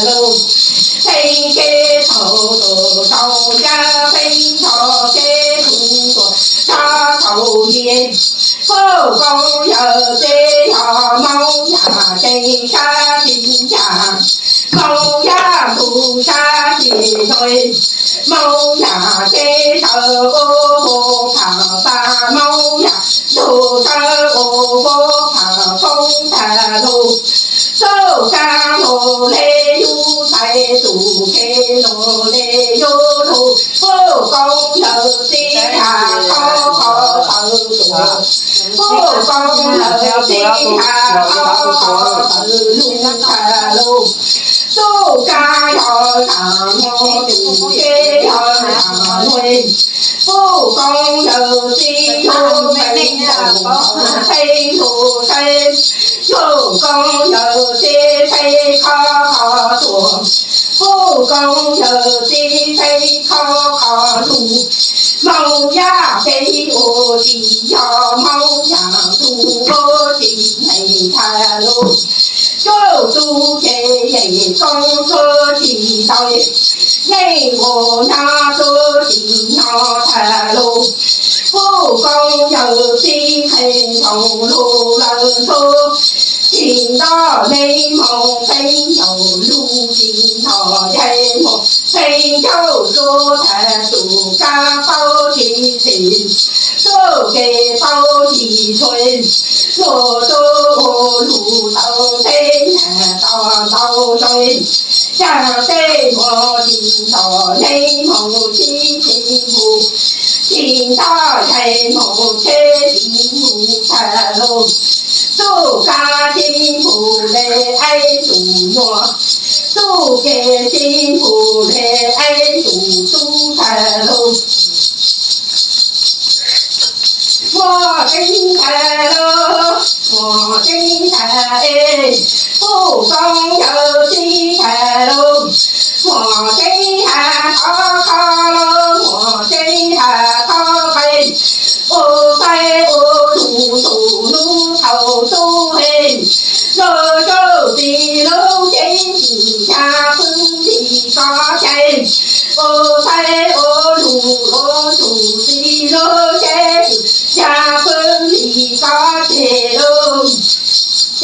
lug, pheej kev txhaum tuam tsaus yaj, pheej txhaum kev txhaum tuam tsaus txhaum yig. Puj koob yawm txiv yog Moob Yaj ceev sab tsis ncaj, Moob Yaj ntug sab tsis ntxhov, Moob Yaj cev sawv ua puag phav paj, Moob Yaj ntug sawv ua puag phav poob tag lug. Txuj kab lug le yus ntxhais, txuj kev lug le yus tub, puj koob yawm txiv has qhov qhov tawv tuam, puj koob yawm txiv has qhov qhov tawv lug tag lug. Txuj kab yog zam moog, txuj kev yog zam nuj, puj koob yawm txiv yug pheej tau pheej lug saib, yug koob yawm txiv pheej qhov qhov tuam, puj koob yawm txiv pheej qhov qhov lug. Moob Yaj peb ua tsis yog, Moob Yaj ntug ua tsis neeg tag lug. Tsuj txuj ces yeej koob tsuj tsis tau, yeej ua nyab tsuj tsis nyab tag lug. Puj koob yawm txiv qhe ntsoov lug lawm ntxhov, tsis nto neeg moog peb ncaus lug, tsis nto yaig moog peb ncaus lug, tag txuj kab paub tsis txim, txuj kev paub tsis txhua, luag tub ua lug tau teb nyag tau ntau zog, yog tej muag tsis nto neeg moog tsis txim mus, tsis nto yaig moog teb tsis mus tag lug. Txuj kab tsis mus le aib tug nyuas, txuj kev tsis mus le aib tug tub tag lug. Muaj tseeb tag lug, muaj tseeb tag es, puj koob yawm txiv tag lug. Muaj tseeb has qhov qhov lug, muaj tseeb has qhov qe, ua faib ua lug txug nub thaus tub he, lug tsuj txiv lug ceev txim yaj pwg lim kov ceg, ua faib ua lug lug txug txiv lug ceev txim yaj pwg lim kov ceg lug.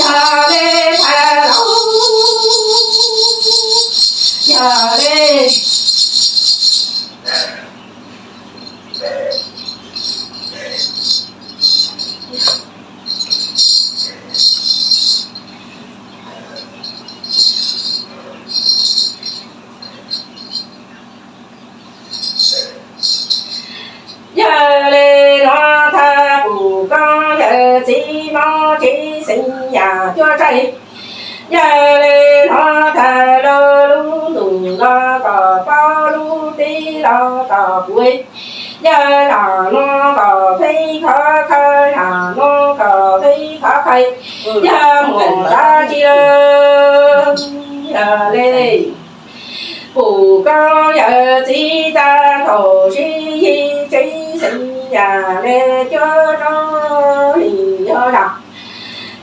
Yog le tag lug, yog le. Yog le nuav tag puj koob yawm txiv mob tsev xeeb yam cuab tsaig. Yog le nuav tag lug lub ntuj los kom paub, lub teb los kom puv. Yog zam nuav kom peb khov kho, zam nuav kom peb khov kho. Yog muaj dab tsi lawm, yog le puj koob yawm txiv tag thaum sib yig, tsev xeeb yam le cuab tsaug lim yog zam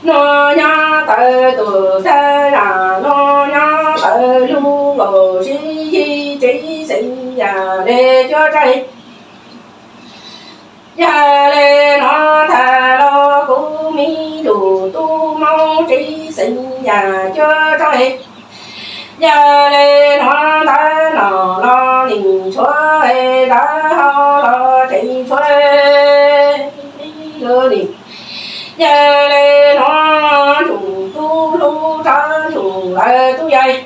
nuav nyob tawm tuam tag, zam nuav nyob tawm lug nkaus, sib yig tsev xeeb yam le cuab tsaug. Yog le nuav tag los kuv me tug tub mob tsev xeeb yam cuab tsaug. Yog le nuav ntawv no los nim tshuav, ntawv hauv los tseem tshuav. Yog le nuav tsoom tub hlub, tsoom lawv tub yawg,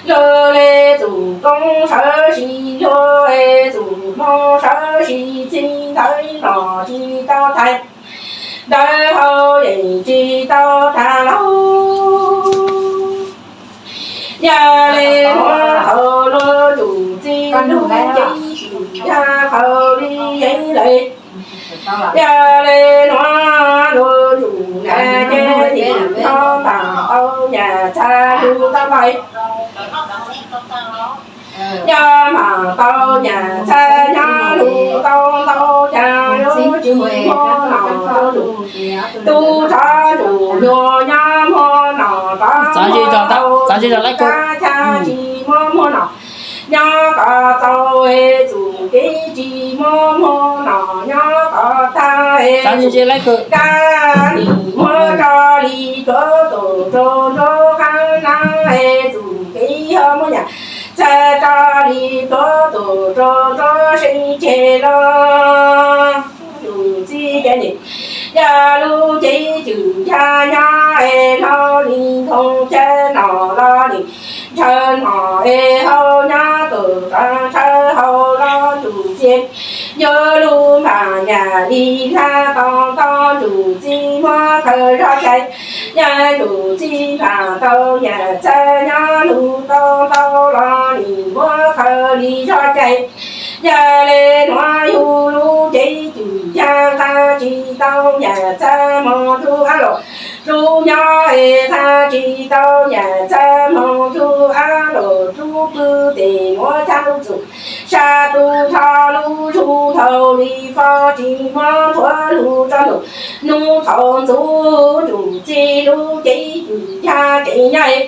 luag le txuj koob sawv tsis luag, txuj hmoo sawv tsis txij, ntawv no tsis tau tag, ntawv hauv yeej tsis tau tag lauj. Yog le nuav hauv luag tsoom txiv lug ceev txim yaj qhau li yeeb lawm. Yog le nuav luag tsoom nam ces nim no mam tau nyam txhaj lug tau lais. Nyob mam tau nyam txhaj nyob lug tau ntau caag lug tsis muaj nom rau ntsuj, tub rov ntsuj nyuag nyob muaj nom rov, txav zej zog, txav zej zog lawm, kab chab tsis muaj muaj nom nyob kom txaus, txuj kev tsis muaj muaj nom nyob kom tag, txav zej zog lawm, kab nim muab tso li pluav tus rau nruab qab na, txuj kev ho muab nyam txhaj tso li pluav tus rau nruab seeb tseg los. Tus txiv ces nim yog lub cev cwm yaj nyob es hlo li ntoo cab nom los nim ntshaw nom es hau nyob tus rov ntshaw hau los tus txiv yuav lub npam nyam li hlab tau tau tus txiv muab khaws zog cais. Yog tus txiv npam tau nyam txhaj nyob lub tau tau los nim muab khaws li zog cais. Yog le nuav yug lub cev cwm yaj nqa tsis tau nyam txhaj moog rub ab los rub nyob es nqa tsis tau nyam txhaj moog rub ab los rub pw tes nuav cab lub txum sab tub rho lub zug thaus li fo tsis muab thuav lug rau ntuj. Nub thaus ntxuv tus txiv lub cev cwm yaj tseem nyob,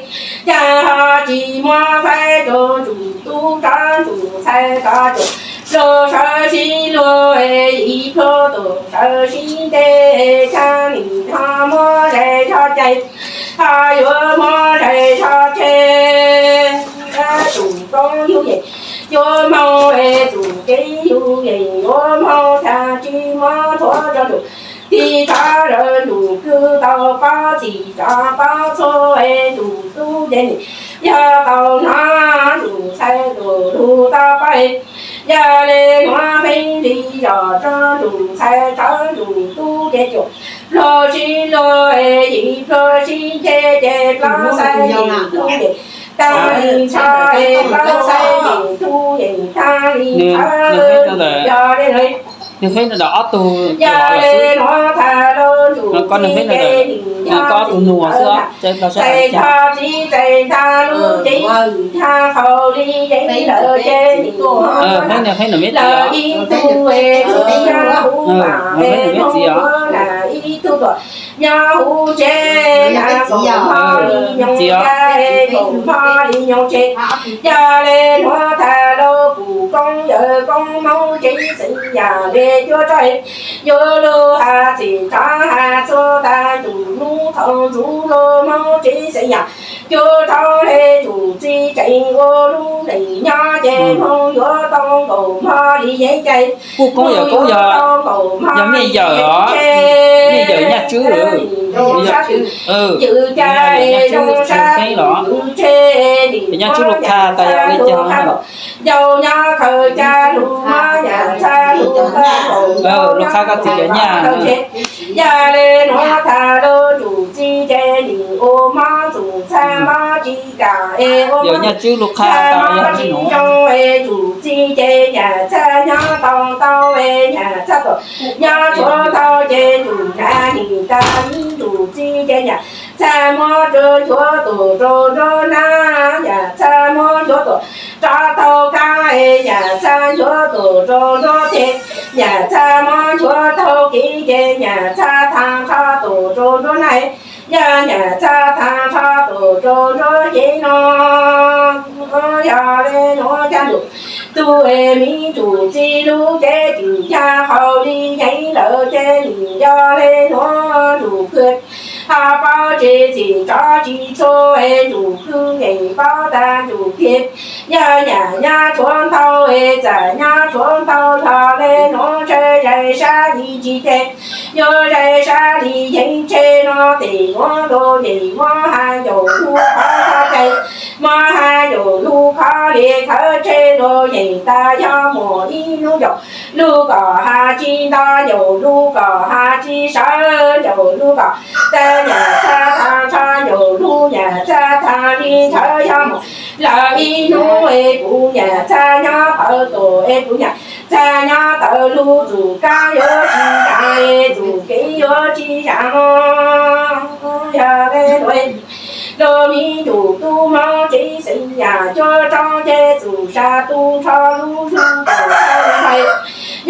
yaj ho tsis muab faib rau tus tub rov tus ntxhais rov tus lug sawv sib luag yim pluag tus sawv sib nte, cab nim ho muab zais zog cais, ho yuav muab zais zog tseg. Tus koob yug yeem yuav moog es tus kev yug yeem yuav moog, cab tsis muab thuav rau tus tij rov lawv tus kwv tau pob txim rov pob txhua es tus tub ces nim yog tau hnov tus ntxhais tus lug tau paub. Yog le nuav feeb li zog rau tus ntxhais rau tus tub ces cuag luag sib luag es yim pluag sib nce ces plaub xaib yim tub ces tag li ntsho es plaub xaib yim tub ces tag li ntsho. Yog le nuav, yog le nuav tag lub tus txiv ces nim yog tsis txawj, txais txog txiv txais tag lub cev cwm yaj qhaus li yeeb lawm ces nim lawv ib tug es tub nyob huv npam es tub lam ib tug tuam nyob huv tsev, nyob kaum hmo li nyoog cai, kaum hmo li nyoog tsev. Yog le nuav tag lub pum koob yawg koob Hmoob tsev xeem Yaj le cuab rov, yuav lug has txim rov has txhua tag tus nub thaus ntxuv lug Hmoob tsev xeem Yaj cuab rov le tus txiv tseem ua lub neej nyob ces Hmoob yuav tau kaum hmo li yeeb cai. Pum koob yawg koob yog, yog mej yawm os, mej yawm Nyaj Tswb, yawm Nyaj Tswb, yawm Nyaj Tswb Lug Qha tas yog li cas. Yog nyob khaws caj lug mob nyam txhaj lug khaws, Lug Qha koj txiv yawm Nyaj. Yog le nuav tag lub tus txiv ces nim ua mob txum txhaj mob tsis kam es ua mob Nyaj Tswb Lug Qha tas yog tsis zoo es tus txiv ces nyam txhaj nyob tau tau es nyam txhaj tuam nyob tshuav tau ces tus nrag nim tag ib tus txiv ces nyam txhaj muab rua chuav tus rau nruab nab, nyam txhaj muab chuav tus rov tau kab es nyam txhaj chuav tus rau nruab teg, nyam txhaj muab chuav tau kev ces nyam txhaj tag nrho tus rau nruab nab, yog nyam txhaj tag nrho tus rau nruab cev no. Yog le nuav caj lug tub es miv tus txiv lub cev cwm yaj qhaus li yeeb lawm ces nim yog le nuav tus kwv ho paub tsev txim rov tsis txhua es tus kwv yeem paub tag tus kwv. Yog nyam nyob tshuav ntau es txam nyob tshuav ntau yog le nuav ntshe zais sab li tsis ceg, yuav zais sab li yeeb tseg no tes nuav lug yeem muab has ncaum lug qhov cai, muab has ncaum lug qhov li khawv tseg lug yeem tas yog mus ib hnub ncaum lug kom has tsis nto, ncaum lug kom has tsis sawv, ncaum lug kom tas nyam txhaj tag nrho, ncaum lug nyam txhaj tag li ntshaw yog mus lawm ib hnub es kuv nyam txhaj nyob tawv tus es kuv nyam txhaj nyob tawv lug txum kab yuav tsis zam es txum kev yuav tsis zam. Yog le nuav lug miv tus tub Hmoob tsev xeem Yaj cuab rov ces txum sab tub nrho lub zug tau hais.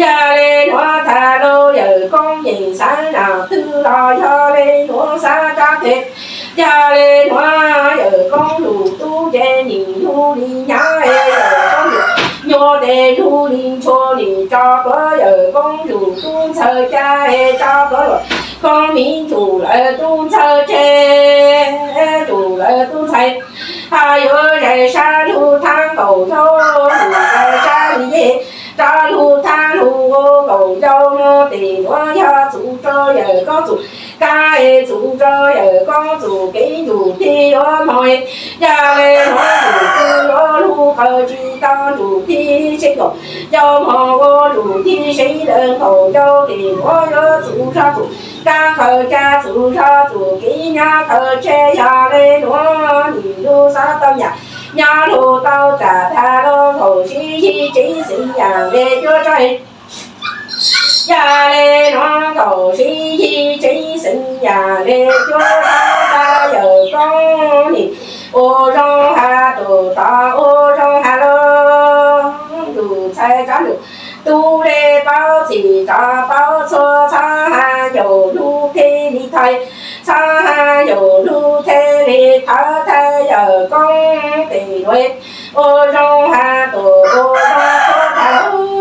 Yog le nuav tag lug yawm xav nas twg los yog le nuav xav rab teg. Yog le nuav Yawm Koob Lug tub ces nim lug li nyab, Yawm Koob Lug nyuas tes lug li ntshua, nim tso plhuav Yawm Koob Lug tub ntxhawg ca, tso plhuav Koob Miv Ntsum lawv tub ntxhawg tseg, Ntsum lawv tub ntxhawg. Hos yuav zais sab lug thaab nkaum yau, zais sab lug yeg, rov lug thaab lug nkaum yau, nuav tes nuav yog txuv rua Yawm Koob Txum kab, txuv rua Yawm Koob Txum kev, Ntsum tig yuav moog. Yog le nuav Ntsum tig yuav lug qawm tsis tau, Ntsum tig sev nkaum yau moog ua, Ntsum tig sev lawm nkaum yau, tes nuav yuav txuv zog Txum kab qhawv ca, txuv zog Txum kev nyab qhawv tseg. Yog le nuav nim lug xav tau nyam, nyab lug tau txam tag lug nkaum sib yig tsev xeev yam le cuab rag. Yog le nuav nkaum sib yig tsev xeev yam le cuab rag, Yawm Koob nim ua zoo has tus tod ua zoo has lug, Ntsum ntxhais rov Ntsum tub le paub txim rov paub txhua, txhob has yaum lug thej li thawj, txhob has yaum lug thej li thawj, thawj Yawm Koob tes nuav ua zoo has tus ua zoo txhua tag lug.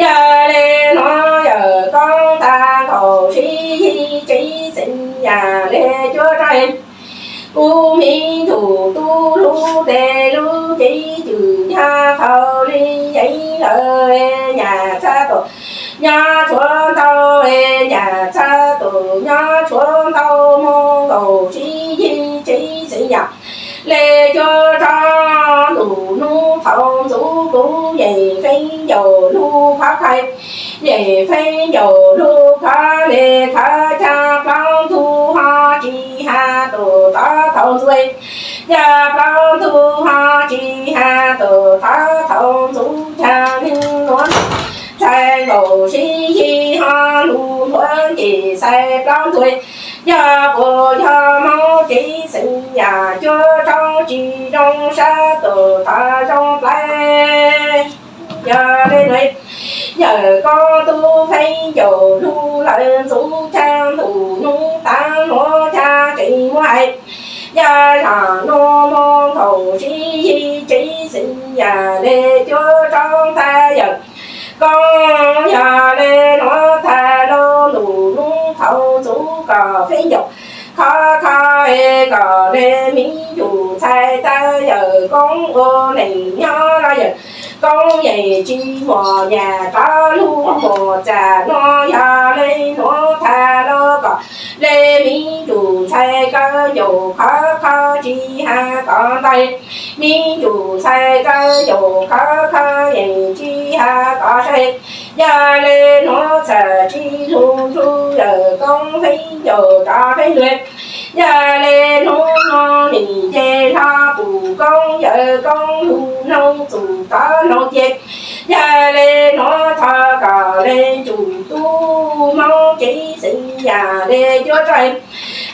Yog le nuav Yawm Koob tag nkaus sib yig tsev xeev yam le cuab rag, kuv Miv Ntsum tub lub ntev lub cev cwm nyag qhaus li yeev lawm, nyam txhab tus nyob tshuav ntau, nyam txhab tus nyob tshuav ntau, moog nkaus sib yig tsev xeev yam le cuab rag. Ntuj nub thaum ntxuv kuv yeej feeb yaum lug khov kho, yeej feeb yaum lug khov le khov cag, plaub ntug ho tsis has tus tod thaum ntxuv, yog plaub ntug ho tsis has tus tod thaum ntxuv, cag neeg nuav ntxhais nkaus sib yig ho lug ntuav nce xais plaub ntug, yog puas yog Moob tsev xeev yam cuab rag tsis zoo sab tus tod zoo plawv. Yog le nuav Yawm Koob tub feeb yaum lug lawm ntxuv cag, ntuj nub taag nuav cag tseem muab hais, yog zag nuav moog nkaus sib yig tsev xeev yam le cuab rag tag Yawm Koob. Yog le nuav tag lug ntuj nub thaum ntxuv kom feeb yaum khov kho, kom le Miv Ntsum ntxhais tag Yawm Koob ua neej nyob los Yawm Koob yeej tsis muaj nyam rov lug muaj txam nuav. Yog le nuav tag lug kom le Miv Ntsum ntxhais kawg yaum khov kho tsis has kom ntau, Miv Ntsum ntxhais kawg yaum khov kho yeej tsis has kom sai. Yog le nuav txhaj tsis lug nrug Yawm Koob feeb yaum rov feeb lug. Yog le nuav moog nim nce hlo pum koob, Yawm Koob lug noog Txum rov noog ces. Yog le nuav thov kom le Ntsum tub Moob tsev xeev yam le cuab rag,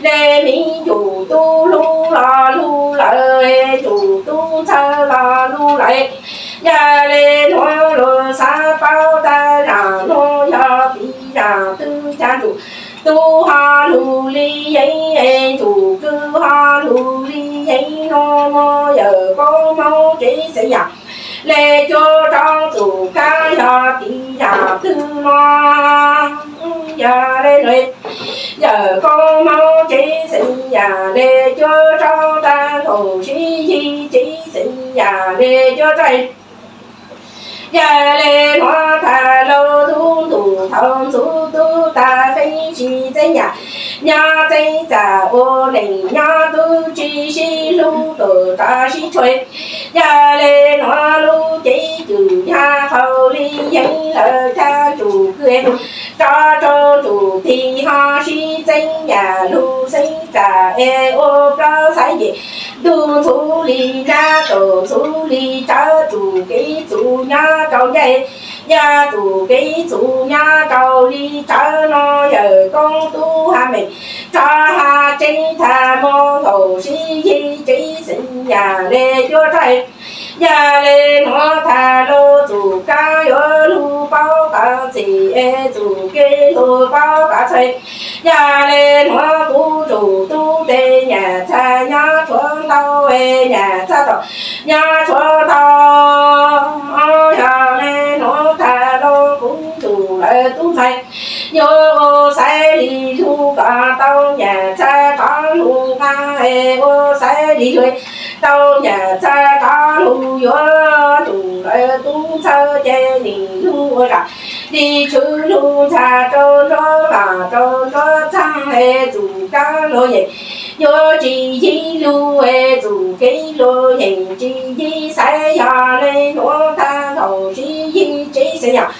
le Miv Ntsum tub lub los lug lawm, Ntsum tub ntxhawg los lug lawm. Yog le nuav lug xav paub tag zag nuav yog tiv zag twg cag, Ntsum tub ho lug li yeev, Ntsum kwv ho lug li yeev nuav, Yawm Koob Moob tsev xeev yam le cuab rag Txum kab yog tiv zag twg nuav. Yog le nuav Yawm Koob Moob tsev xeev yam le cuab rag tag nkaus sib yig tsev xeev yam le cuab rag. Yog le nuav tag lug tub ntuj thaum ntxuv tub tag feeb tsis txeeb yam, nyob txeeb txam ua neej nyob tub tsis sib hlub tus rov sib tshuam. Yog le nuav lub cev cwm nyag qhaus li yeev lawm cag, Ntsum kwv rov rau Ntsum tig ho sib txeeb yam lug xeeb txam es ua plaub xaiv nce, ntuj ntxhuv li nab tus ntxhuv li tsawv, Ntsum kev txuv nyob rau ncej, yog Ntsum kev txuv nyob rau li tsawv nuav Yawm Koob tub ha meem rov ha tseeb tag moog nkaus sib yig tsev xeev yam le cuab rag. Yog le nuav tag lug Txum kab yuav lug paub qhov txhia txuj kev hlub pab kav txhais. Yog le nuav kuv tsum tub tes nyam txhaj nyob tshuav ntau, nyam txhaj tom nyob tshuav ntau. Yog le nuav tag lug kuv tsum lawv tub ntxhais yuav ua xaiv li hlub kom tau nyam txhaj rov hlub nqaa, ua xaiv li hlub tau nyam txhaj rov hlub. Yuav tsum lawv tub ntxhais ces nim hlub ua zam li tshwv hlub ntxhaj rau nruab vam rau nruab txhaab, tsum kab luag yeem yuav tsis yig hlub, tsum kev luag yeem tsis yig xaiv. Yog le nuav tag nkaus sib yig tsev xaiv yog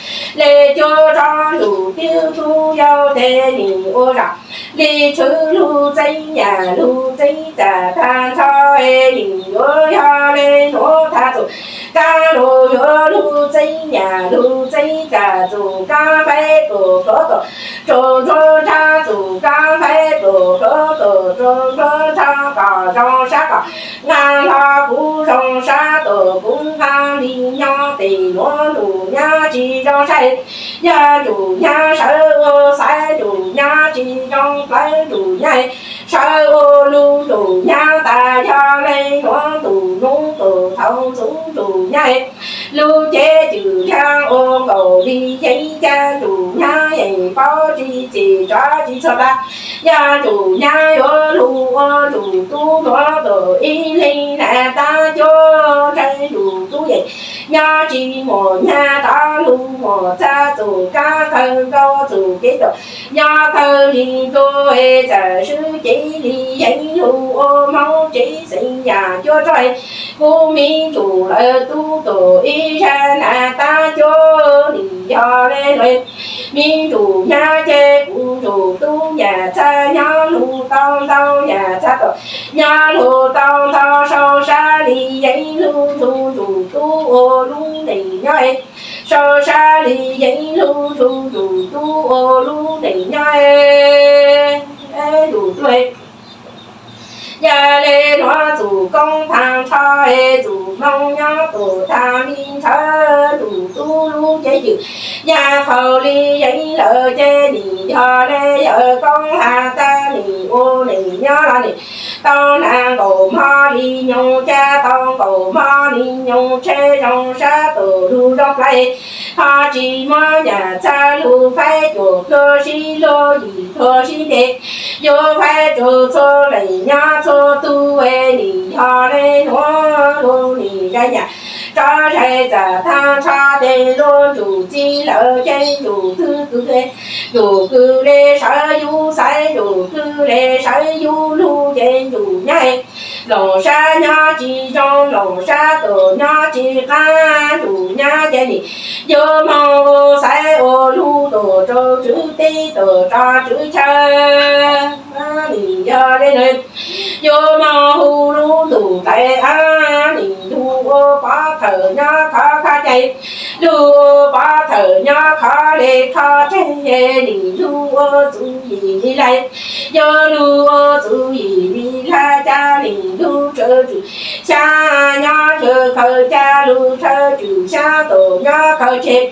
le cuab rov hlub twb tub yau tes nim ua zam li tshwv hlub txeeb nyam hlub txeeb txam tag nrho. Nim yuav yog le nuav tag tsum kab luag yuav hlub txeeb nyam hlub txeeb txam, tsum kab faib pluas pluav tuam rau nruab nrab, tsum kab faib pluas pluav tuam rau nruab nrab, kom zoo sab kom nqaa hlo kuv zoo sab tuam kuv nqaa li nyob tes nuav ntsum nyab tsis zoo sab. Yog ntsum nyab sawv ua xaiv ntsum nyab tsis zoo plawv, ntsum nyab sawv ua lug ntsum nyab tas. Yog le nuav ntuj nub tuam thaum ntxuv ntsum nyab lug cev cwm dlaab ua nkaus li yeeb ca, ntsum nyab yeej paub tsis txim tsav tsis txhua tas. Yog ntsum nyab yuav lug ua ntsum tub nuav tuam ib leeg na tab cuab ntshe ntsum tub yeej nyob tsis muaj nyab rov lug muaj txaj, tsum kab kawg nkaus tsum kev tuam nyob kawg li nkaus, txawm swb cev li yeeb lug ua Hmoob tsev xeeb yam cuab rog. Kuv me ntsum lawv tub tuam ib zag na tab cuab nim yog le nuav. Me ntsum nyab ces kuv ntsum tub nyam txhaj nyob lug tau ntau, nyam txhaj tuam nyob lug tau ntau, sau sab li yeeb lug ntsug ntsum tub ua lub neej nyob, sau sab li yeeb lug ntsug ntsum tub ua lub neej nyob. Ntsum tub yog le nuav tsum koob tag nrho, tsum hmoo nyob tuam tag li nthawv, ntsum tub lub cev cwm yog qhaus li yeeb lawm ces nim yog le yawg koob has tas nim ua nim nyob los nim tau nag nkaus hmo li nyoog, ca tau nkaus hmo li nyoog, tsheb zoo sab tuam lug zoo plawv, ho tsis muab nyam txhaj lug faib cuam pluag sib luag yim pluag sib ntes, yuav faib rua txhua leej nyob txhua tug, nim yog le nuav lug nim zais nyam rov zais txam tag nrho ces lug ntsum txij lawm ces ntsum twg kws le, ntsum kws le sawv yug xaiv, ntsum kws le sawv yug lug ces ntsum nyab loos sab nyob tsis zoo, loos sab tuam nyob tsis qaab, ntsum nyab ces nim yuav moog ua xaiv ua lug tuam rau tswv teb tuam rau tswv chaw. Nim yog le nuav yuav moog hu lub ntuj tais, nim lug ua pov thawm nyob khov kho cai, lug ua pov thawm nyob khov le kho tseg, nim lug ua txuv yim li laj, yuav lug ua txuv yim li laj, ca nim lug tsawv tswm xyab nyob tsawv khaws, ca lug tsawv tswm xyab tuam nyob khaws tseg.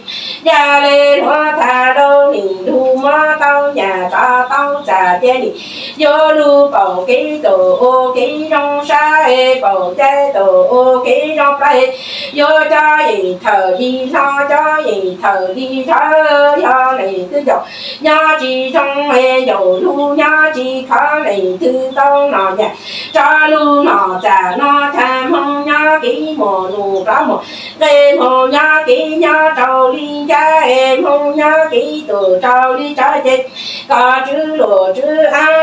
Yog le nuav tag lug nim lug muab tau nyam rov tau txam ces nim yuav lug paum kev tuam ua kev zoo sab, paum cai tuam ua kev zoo plawv, yuav cov yeej thawm li hlo cov yeej thawm li dhawv, yog leej twg ncaum nyob tsis zoo, ncaum lug nyob tsis khov, leej twg tau nom nyam rov lug nom txam no, tag hmoov nyob kev muag num rov muag nqe, hmoov nyob kev nyob rau li ncab, hmoov nyob kev tuam rau li tsawv ces kom tswv luam tswv ab,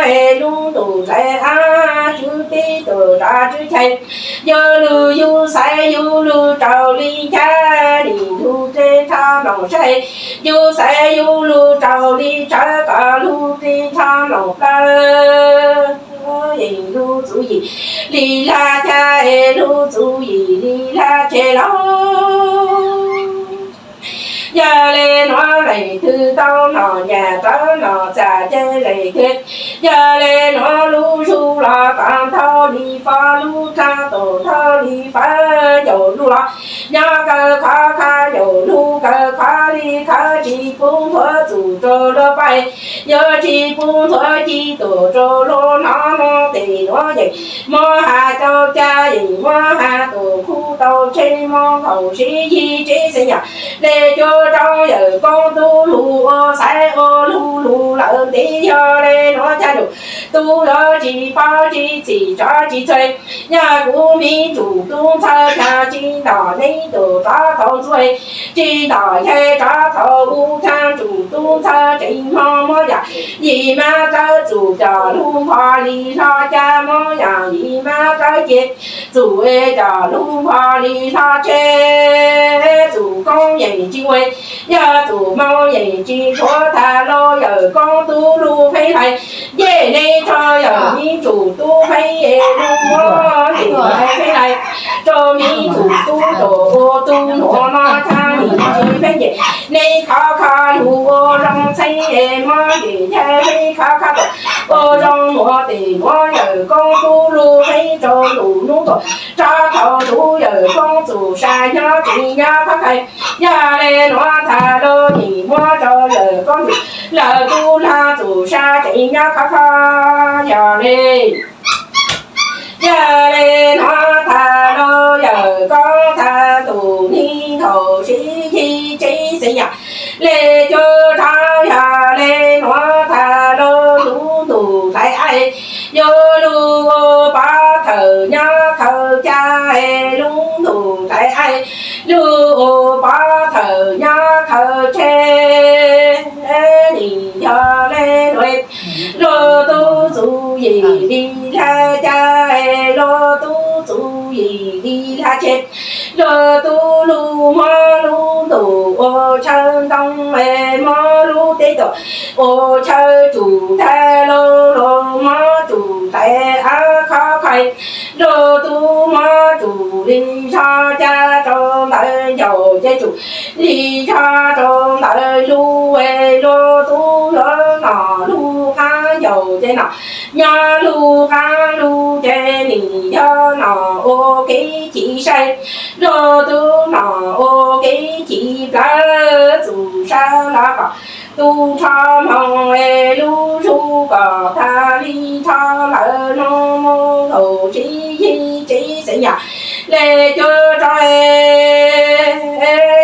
lub ntuj tais ab, tswv teb tuam rau tswv chaw, yuav lug yug xaiv yug lug rau li ncab, nim lug teb rho mloog saib, yug xaiv yug lug rau li tsawv kom lug teb rho mloog plawv. Yeej lug txuv yim li laj, ca lug txuv yim li laj tseg lauj. Yog le nuav leej twg tau nom nyam rov nom txam ces leej twg, yog le nuav lub zug los kom ntaug li fov, lub dlaag tuam ntaug li fawv, ncaum lug los nyob kawg khov kho, ncaum lug kawg khov li khawv, tsis pub nthuav Yuav tsis pub nthuav ci tus rau luag hnov muab tes nuav yeem muab has tau ca yeem muab has tus khub tau tsheb muab nkaus sib yig tsev xeeb yam le cuab rau yawm koob tub lug ua xaiv ua lug lug lawm ntev yog le nuav caj num tub yuav tsis paub tsis txim tsov tsis txhua. Yog kuv miv tsum tub ntxhawb thaab tsis ntom neb tus tsov thaum ntxuav, tsis ntom yawg tsov thaum ub thaab tsum tub ntxhawb tseem hmo muab yam yim mab dawb txum coj lug npog li hlo ca muab yam yim mab dawb cia txum coj lug npog li hlo tseg txum koob yeem tsis ua, yog txum moo yeem tsis tshuav thaab lauj yawm koob tub lug pheej hlais ncej neb tso yawm miv tsum tub pheej es lug muab yeem hlais pheej hlais rau miv tsum tub rau ua tub nuav no thaab miv tsis pheej ncej neb khov kho lug ua zoo txheeb es muab yeem yawg pheej khov kho tau ua zoo nuav tes muab yawm koob tub lug pheej rau lug nub tuaj rov thaum lug yawm koob txum sa nyob tseem nyob khov kho. Yog le nuav thaab lauj yeem muab rau yawm koob lug lawm tub lag txum sa tseem nyob khov kho. Yog le yog le nuav thaab lauj yawm koob thaab tus neeg thaum sib yig tsev xeeb yam le cuab rau yog le nuav thaab lauj lub ntuj hlais aim yuav lug ua pov thawm nyob khaws ca es lub ntuj hlais aim lug ua pov thawm nyob khaws tseg nim yog le nuav luag tub txum yim li lag ca es luag tub txum yim li lag tseg luag tub lug muab lub ntuj ua chaw ntoo es muab lub teb tuaj ua chaw tsum tag lauj luag muab tsum hlais av khov kho luag tub muab tsum li zog ca rau ntawd ncaus ces tsum li zog rau ntawd lug es luag tub yuav nom lug qaab ncaus ces nom nyob lug qaab lug ces nim yog nom ua kev chim sai luag tub nom ua kev chim plawv txum sa los kom tu nrho moog es lub zug kom tag li nrho lawm nuav moog thaum sib yig tsev xeeb yam le cuab rau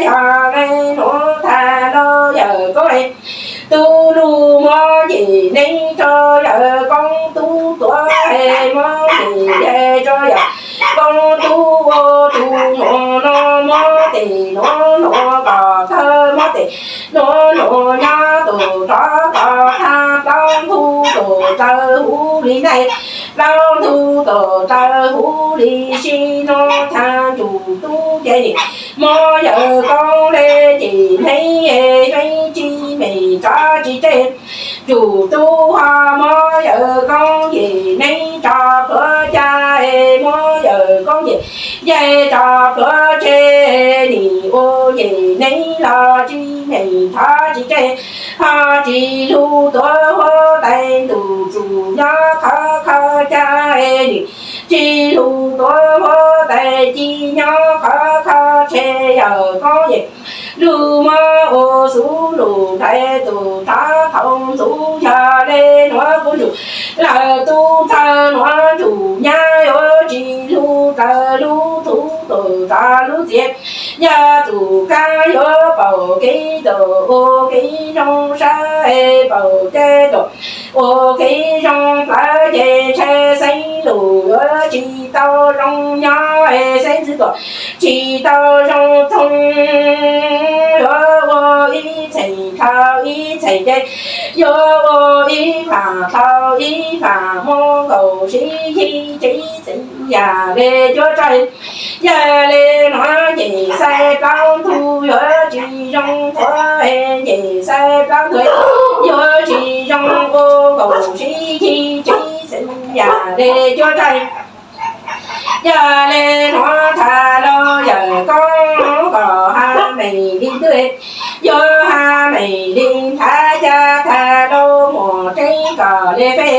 yog le nuav thaab lauj yawm koob tub lug muab yeem neb rau yawm koob tub tuav es muab yeem yawg rau yawm koob tub ua tug nuav nuav muab tes nuav nuav kom kawg muab tes nuav nuav nyob tus rov kom thaab plaub ntug tus dlawg huv li ntej plaub ntug tus dlawg huv li sib nuav thaab tsum tub ces nim muab yawm koob le ces neb feeb tsis meem tsov tsis tseg tsum tub ho muab yawm koob yeem neb tso pluav ca es muab yawm koob yeem yawg tso pluav tseg nim ua yeem neb los tsis meem tsov tsis tseg ho tsis lug tuav huab tais ntuj txum nyob khov kho ca es nim tsis lug tuav huab tais ci nyob khov kho tseg yawm koob yeem lug muab ua xuv lug hlais tus rov thaum ntxuv yog le nuav kuv ntsum lawm tub ntxawg nuav ntsum nyab yuav tsis lug raws lub txuv tus rov lub txiav yog txum kab yuav paum kev tus ua kev zoo sab es paum ceg tus ua kev zoo plawv ces ntshai xeeb lug yuav tsis tau zoo nyob es xeeb ntxwv tuam tsis tau zoo txoog yuav ua ib txheem dhau ib txheem ces yuav ua ib faam dhau ib faam muab nkaus sib yig tsev xeeb yam le cuab rau yog le nuav nce xais plaub ntug yuav tsis zoo thuav nce xais plaub ntug yuav tsis zoo ua nkaus sib yig tsev xeeb yam le cuab rau yog le nuav thaab lauj yawm koob kom ha meem li ntwj yuav ha meem li nthav ca thaab lauj muam tseeb kom le fej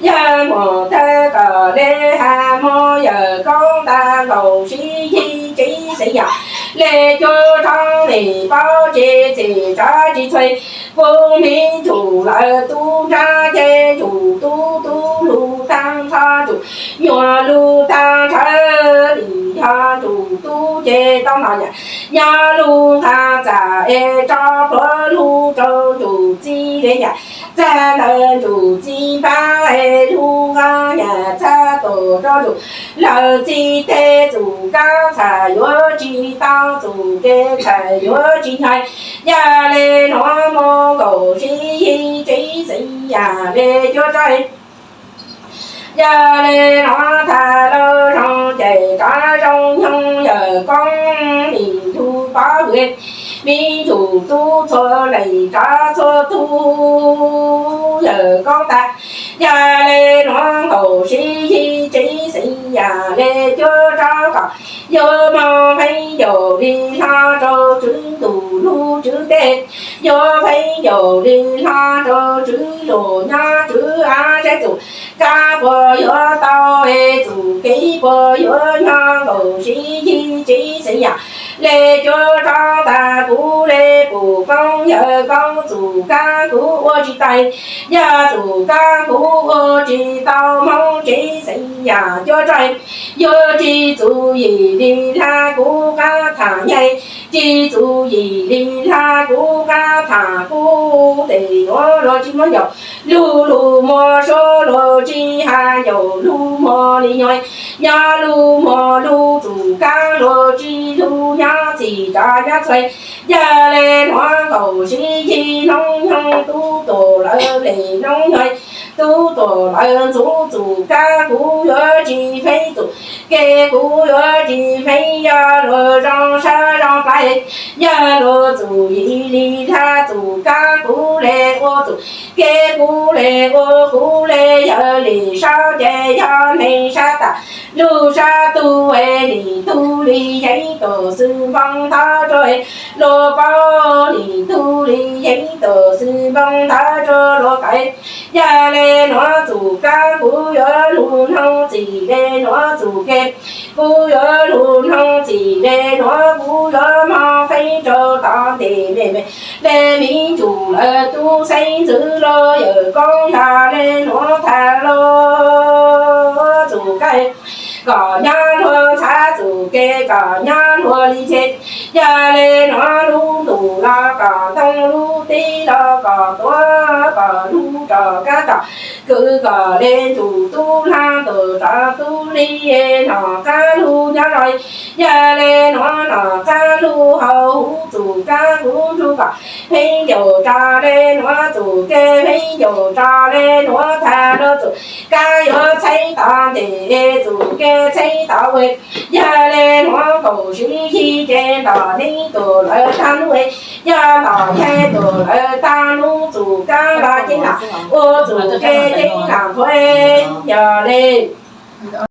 yog muam tawg kom le ha muab yawm koob tag nkaus sib yig tsev xeeb yam le cuab rau nim paub tsis txim tsov tsis txhua Kuv me ntsuj lawv tub nrab ces ntsuj tub tub lug tag nrho ntsuj, nyuag lug tag nrho nim yog ntsuj tub ces tau nrho yam, nyob lug nqa txam es tso plhuav lug rau ntsuj txiv le yam, txag ntawm ntsuj txiv npab es lug nqa yam txag tuaj rau ntsuj lawv txiv teb. Txuj kab txhaj yuav tsis tau, txuj kev txhaj yuav tsis nyob, yog le nuav mus nkaum sib yig tsev xeeb yam le cuab tsaib. Yog le nuav tag lug zoo ces rov zoo nyoog yawg koob nim lug pov hwm, me ntsuj tub txhua leej rov txhua tug yawg koob tag. Yog le nuav nkaum sib yig tsev xeeb yam le cuab rov kom yuav moog feeb ncaus li hlo rau tswv ntuj lug tswv teb, yuav feeb ncaus li hlo rau tswv luag nyob tswv av tsaib. Txuj kab puas yuav tau es txuj kev puas yuav nyob nkaum sib yig tsev xeeb yam le cuab rov tag. Kuv le pum koob yawg koob, txuj kab kuv ua tsis tau, yog txuj kab kuv ua tsis tau moog tsev xeeb yam cuab tsaib. Yuav tsis txuj yim li hla kuv qab tham nyaj, tsis txuj yim li hla kuv qab tham qub. Tes nuav luag tsis muab ncaus, lug lug muag suab luag tsis has ncaus, lug muag li nyob, nyob lug muag lug txuj kab luag tsis lug nyob txhim rov nyob txhua. Yog le nuav nkaum sib yig noob nyoog, tub tuam lawv le noob nyoog, tub tuam lawv ntxuv txuj kab kuv yuav tsis feeb, txuj kev kuv yuav tsis feeb. Yog luag zoo sab zoo plab, yog luag txuj yim li hla txuj kab kuv le ua, txuj kev kuv le ua. Kuv le yawg li sab ces yog neeg sab tas, lug sab tug es nim tug li yeeb tuam xwb npoo thawb rua luag paub, nim tug li yeeb tuam xwb npoo thawb rua luag kawm. Yog le nuav txuj kab kuv yuav lug noog txim le nuav txuj kev, kuv yuav lug noog txim le nuav, kuv yuav moog feeb rau tom ntej me me le me ntsuj lawv tub xeeb ntxwv los yawg koob. Yog le nuav tag lug txuj kab kom nyob luag ntxhab, txuj kev kom nyob luag li ntshe. Yog le nuav lub ntuj los kom ntoo, lub teb los kom tuav, kom lub rov kab rov kwv, kom le ntsuj tub hla tuaj rov tub li, nom qab lug nyob zoo. Yog le nuav nom qab lug hauv huv, txuj kab kuv nrug kom feeb ncaus rov le nuav, txuj kev feeb ncaus rov le nuav tag lug, txuj kab yuav txheeb tom ntej, txuj kev txheeb tom ua. Yog le nuav nkaum sib yig ces ntom neeb tuam lawv tag nub, yog ntom yaig tuam lawv tag nub, txuj kab los ceeb lam ua, txuj kev ceeb lam thuav. Yog le